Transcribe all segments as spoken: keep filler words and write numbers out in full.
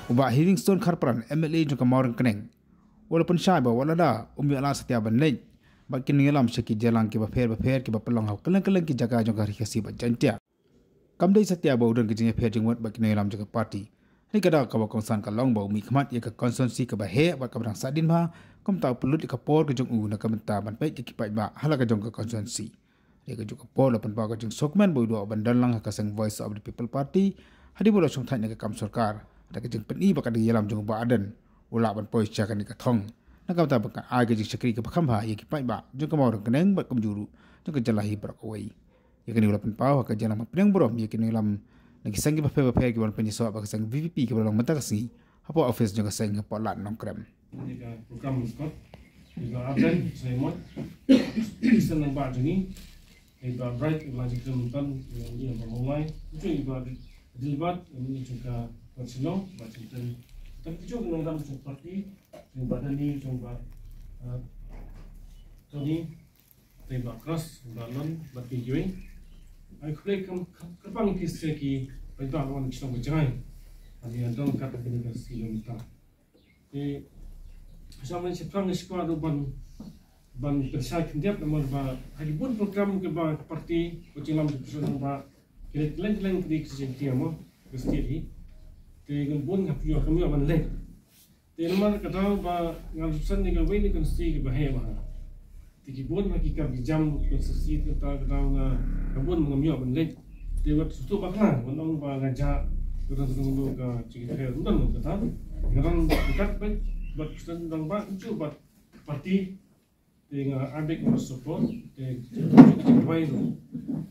U Bah Heavingstone Kharpran, M L A jong ka Mawryngkneng, u la pynshai ba wat lada um ïoh lad satia ban leit bad ki nongïalam sha ki jingïalang kiba pher bapher kiba pynlong ha kylleng kylleng ki jaka jong ka Ri Khasi bad Jaiñtia, kam dei satia ba u don ka jingïapher jingmut bad ki nongïalam jong ka party. Hynrei ka daw kaba kongsan ka long ba u mihkhmat ïa ka constituency kaba heh bad kaba dang sahdien bha, kumta u pynlut ïa ka por ka jong u na ka bynta ban peit ïa ki paidbah ha la ka jong ka constituency. Hynrei kajuh ka por la pynpaw ka jingsngewkmen ba u dei ban don lang ha ka seng Voice of the People Party hadien ba u la shongthait na ka kam sorkar, da ka jingpyni ba ka dei ïalam jong u Bah Ardent u lah ban poi sha kane ka thong, na ka bynta ban ai ka jingshakri kaba kham bha ïa ki paidbah jong ka Mawryngkneng bad kumjuh ruh jong ka jylla hi baroh kawei. Ïa kane u la pynpaw ha ka jingïalang pdiang burom ïa ki nongïalam na ki seng kiba pher bapher kiba la pynïasoh bad ka seng V P P kiba la long mynta ka sngi hapoh office jong ka seng hapoh Lad Nongkrem. Ïa ka program record, ïa ka Ardent Saimon, Eastern Nongbah jong ngi, ïa ka Bright, ïa ka Jingkren Myntan, ïa ka Bah Mawlai, ïa ka Dilbert, ïa ka Bah Shillong, Bah Chinten. Tang ki jong nongdam jong party, ïa ka Bah Dani, ïa ka Bah, eh, Tony, ïa ka Bah Cross, ïa ka Bah Lon, bad kiwei. Ai khublei kam, kam, kyrpang ki se ki, ïa ka Bah Lon, shnong Bajngai. Ani ïa dong kat kini ka si long ta. Te, sa man shi phrang shi kwah ruh ban, ban pynshai khyndiat namar ba ha ki bun program kiba party, ka jingïalam jong ka shnong ba ki leit kylleng kylleng ki dei ki jingtiam mo, ki state hi. Te ngan bun ha phi ïoh kam ïoh ban leit. Te namar ka daw ba ngan represent ïa kawei na ka constituency kaba heh bha. Te ki bun ha ki kam ki jam constituency, te ka daw nga, ka bun ngam ïoh ban leit. Te wat shuh bakla ban ong ba nga jah, ka dang sdang ka jingkyrpad, ym don kata. Nga dang kat bad, bad sdang dang ba, ym ju bad party. Te nga ai beit nga support, te jingduwai ruh.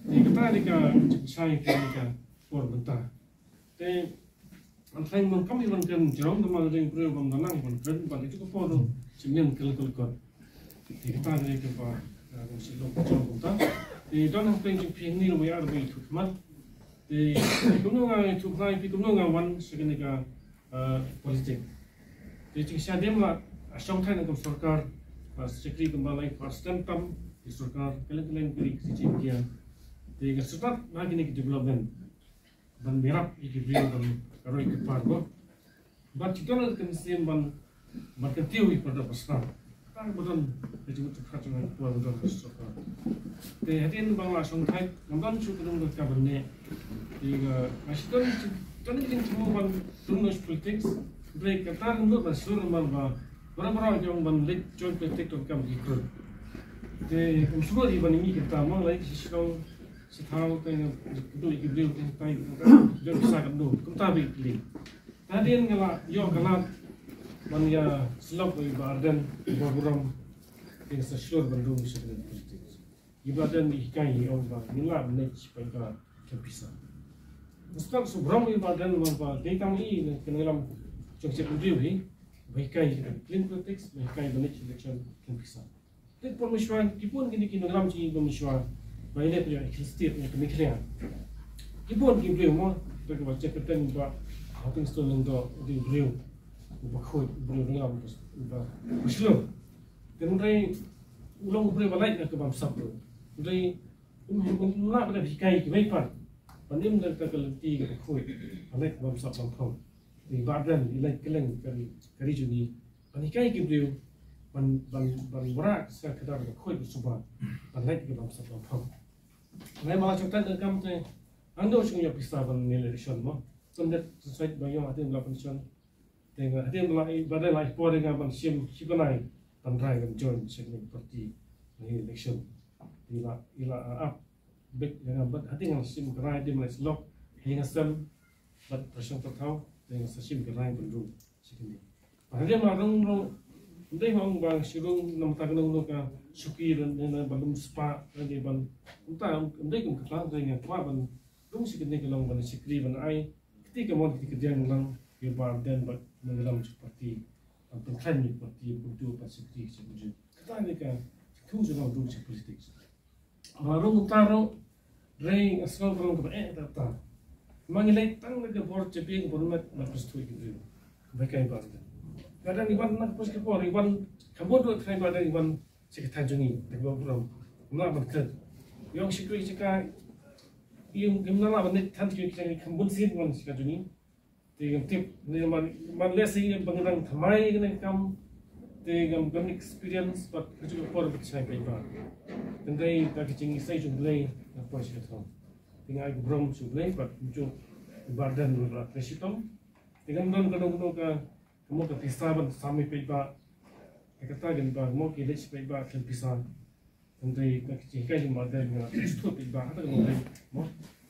Te kata dei ka jingshai ka dei ka por mynta. Te Ban thrang ban kam ïa ban kren jrong, namar dei briew ban da nang ban kren, ban ïa ka por ruh, shu mih kyllut kyllut. Te kata dei kaba, eh, ban shu long jrong kumta. Te don hapdeng jong phi hangne ruh ba ïa ruh ba ïathuh khmat. Te kumno nga ïathuh khmat, phi kumno nga wan sha kane ka, eh, politik. Te jingshai dei ma la shongthait na ka sorkar, ba shakri kumba lai first term tam, te sorkar, kylleng kylleng ki ri ki jingkieng. Te nga sngewthuh ba kine ki development ban ïarap ïa ki briew ban roi ki par ko. Bad ki don ka mynsiem ban, ban kyntiew ïa ki para dap para sap. Tang ba don ka jingmut jingpyrkhat jong ki para dap para sap. Te hadien ba nga la shongthait, ngam don shuh ka dong ka ban neh. Te nga, nga shu don, don ka jingthmu ban rung noh sha politics. Hynrei kata ngam nud ban shlur namar ba, ba, ba, ba, jong ban leit join politics to kam ki krut. Te ngam shlur ïa ban ïa ngi kata mo, leit sha Shillong, sha thaw, te nga kyntu ïa ki briew, te, te, te, te, pisa katno, kumta beit ki leit. Hadien nga la ïoh ka lad ban ïa syllok ïa i Bah Ardent, i Bah Burom, te nga sa shlur ban rung sha kane ka politics. I Bah Ardent i hikai i ong ba ngin lah ban leit sha paidbah kem pisa. Nga sngewthuh shu burom i Bah Ardent namar ba dei tang i na ka nongïalam jong ka jaitbynriew hi ba hikai ïa ka clean politics, ba hikai ban leit sha election kem pisa. Te por mynshuwa, ki bun kine ki nongïalam jong ngi por mynshuwa ba ïaleh pynïoh ïa ka state, ïa ka Meghalaya. Ki bun ki briew mo, da kaba check kyrteng Bah Hopingstone Lyngdoh, u dei u briew uba khuid, u briew nongïalam uba, uba shlur. Te hynrei u long u briew ba lait na ka bamsap ruh. Hynrei um, um, um lah ban hikai kiwei pat ban im da ka lynti kaba khuid, ban lait bamsap bamphong. Te i Bah Ardent i lait kylleng ka ri, ka ri jong ngi. Ban hikai ki briew ban, ban, ban wanrah sa ka dak ba khuid ba suba ban lait ka bamsap bamphong. Ngai ma la shongthait donkam te, hangno shu ïoh pisa ban ïaleh election mo. Pyndet suicide ba ïoh hadien ba la pension. Te nga hadien ba la i, ba la i por nga ban shim shi bnai ban rai ban join sha kane ka party ban ïaleh election. Te i la, i la ap beit ïa nga bad hadien nga la shim ka rai, hadien ba la i syllok ïa nga sem bad ka shong ka thaw, te nga sa shim ka rai ban rung sha kane. Bad hadien ba la rung ruh, ym dei ma ong ba nga shu rung namar kata kano kano ka shuki, ne, ne, ban lum spah, ne, ban, ym ta, ym dei kum kata, te nga kwah ban rung sha kane ka long ban shakri ban ai kti kamon kti kadiang lang ïa u Bah Ardent bad nongïalam jong ka party. Ban pynkhlaiñ ïa ka party, ban tu ban shakri sha ka party. Kata ne ka, ka tu jong nga ban rung sha politics. Ba rung kumta ruh, hynrei nga sngew ka long kaba eh kata kata. Ma ngi leit tang na ka bor jabieng bor met na ka sdang ki briew. Ba hikai Bah Ardent. Ka dang i wan na ka por, ka por i wan, ka bor ruh tang Bah Ardent i wan sha ka thaiñ jong ngi, da kaba burom. Ngim lah ban klet. Ïong sha kiwei ki jaka, ïong ngim lah ban leit than sha kiwei ki jaka, ka bun sien wan sha ka jong ngi. Te ngam tip ne man man leh sa ïa ba ngan nang thymmai ïa kane ka kam. Te ngam don experience bad ka juh ka por ba ka shai paidbah. Hynrei da ka jingïasai jong U Blei nga poi sha ka thong. Te nga ai ka burom sha U Blei bad kumjuh u Bah Ardent ba la trei shitom. Te ngam don kano kano ka, ka mut ka pisa ban sam ïa paidbah. Te kata ka mut ba mo ki leit sha paidbah khlem pisa. Hynrei ka jinghikai jong U Bah Ardent nga sngewthuh paidbah ha kata ka mut mo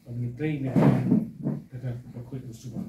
ban trei ne ka, ka, ka khuid ka suba.